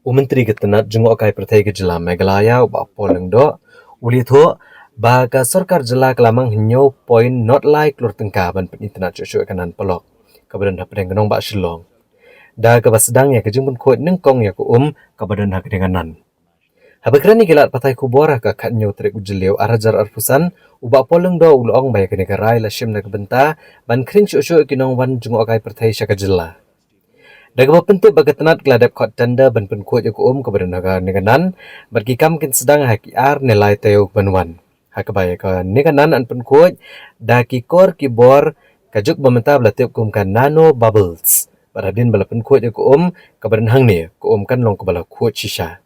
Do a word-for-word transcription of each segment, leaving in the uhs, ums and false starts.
U Myntri ka tnat jngohkai pyrthei ka jylla Meghalaya, u Bah Paul Lyngdoh, u la ïathuh ba ka sorkar jylla ka la mang hynñiew point nod lai klur tyngka ban pynitynnad shuh shuh ïa ka nan Polok kaba don hapdeng ka nongbah Shillong, da kaba sdang ïa ka jingpynkhuid nyngkong ïa ka um kaba don ha ka dieng ka nan. Haba kren ïa ki lad pathai khubor ha ka khathynñiew tarik u Jylliew arhajar arphew san, u Bah Paul Lyngdoh u la ong ba ïa kane ka rai la shim na ka bynta ban khring shuh shuh ïa ki nongwan jngohkai pyrthei sha ka jylla. Da kaba pyntip ba ka tnat ka la dep khot tender ban pynkhuid ïa ka um kaba don ha kane ka nan, bad ki kam kin sdang ha ki ar ne lai taïew ban wan. Ha kaba ïa kane ka nan yn pynkhuid da ki kor ki bor, ka juk ba mynta ba la tip kum ka nano bubbles. Bad hadien ba la pynkhuid ïa ka um kaba don hangne, ka um kan long kaba la khuid shisha.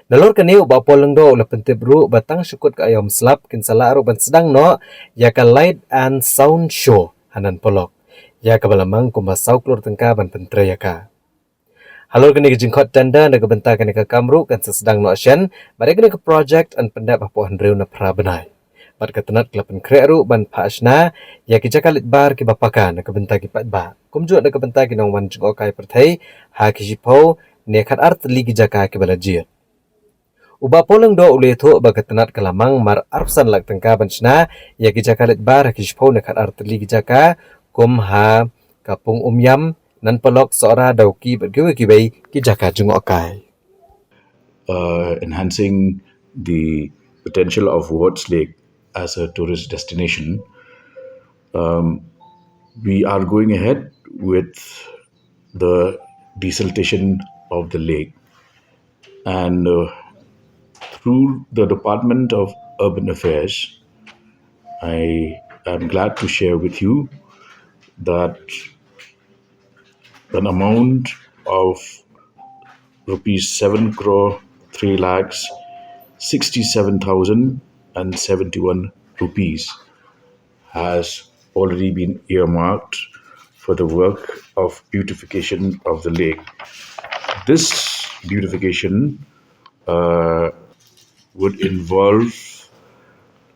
Nalor kane u Bah Paul Lyngdoh u la pyntip ruh ba tang sha kut ka aiom slap kin sa lah ruh ban sdang noh ïa ka Light and Sound Show ha nan Polok, ïa kaba la mang kumba saw klur tyngka ban pyntrei ïa ka. Halor kane ka jingkhot tender na ka bynta kane ka kam ruh kan sa sdang noh shen, bad ïa kane ka project yn pyndep hapoh hynriew ne phra bnai. Bad ka tnat ka la pynkhreh ruh ban phah shna ïa ki jaka leit bar kiba paka na ka bynta ki paidbah, kumjuh na ka bynta ki nongwan jngohkai pyrthei ha ki shiphew ne khatar tylli ki jaka kiba la jied. U Bah Paul Lyngdoh u la ïathuh ba ka tnat ka la mang mar arphew san lak tyngka ban shna ïa ki jaka leit bar ha ki shiphew ne khatar tylli ki jaka, kum ha ka Pung Umiam, nan Polok, Sohra, Dawki bad kiwei kiwei ki jaka jngohkai. Uh, enhancing the potential of Wards Lake as a tourist destination, um, we are going ahead with the desiltation of the lake. And uh, through the Department of Urban Affairs, I am glad to share with you that an amount of rupees seven crore three lakhs sixty-seven thousand and seventy-one rupees has already been earmarked for the work of beautification of the lake. This beautification uh, would involve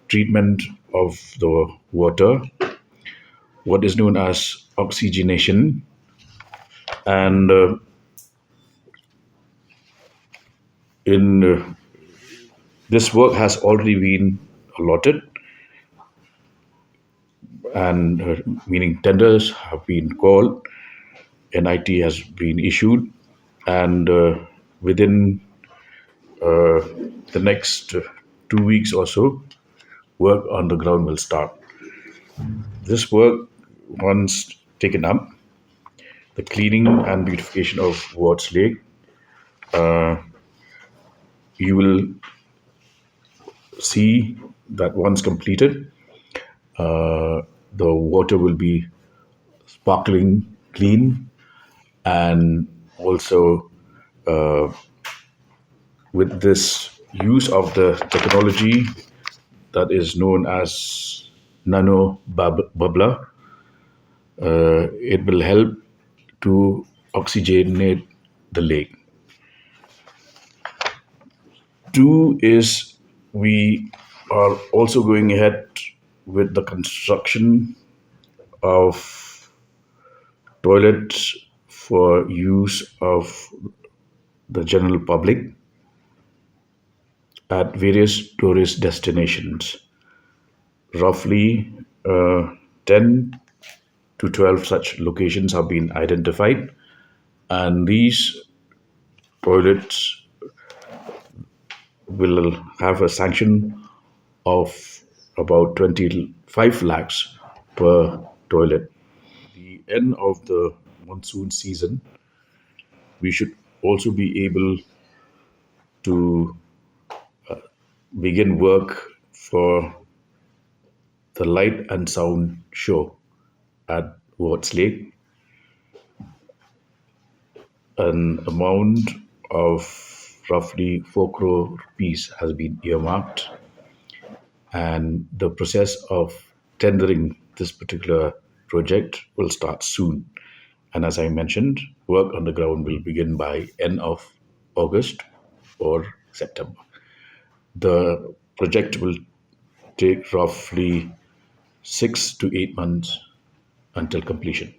treatment of the water, what is known as oxygenation, and uh, in uh, this work has already been allotted, and uh, meaning tenders have been called, N I T has been issued, and uh, within uh, the next uh, two weeks or so, work on the ground will start. This work, once taken up, the cleaning and beautification of Wards Lake, uh, you will see that once completed, uh, the water will be sparkling clean, and also uh, with this use of the technology that is known as nano bub- bubbler, uh, it will help to oxygenate the lake. Two is we are also going ahead with the construction of toilets for use of the general public at various tourist destinations. Roughly uh, ten to twelve such locations have been identified, and these toilets will have a sanction of about twenty-five lakhs per toilet. The end of the monsoon season, we should also be able to uh, begin work for the Light and Sound Show at Wards Lake. An amount of roughly four crore rupees has been earmarked, and the process of tendering this particular project will start soon. And as I mentioned, work on the ground will begin by end of August or September. The project will take roughly six to eight months until completion.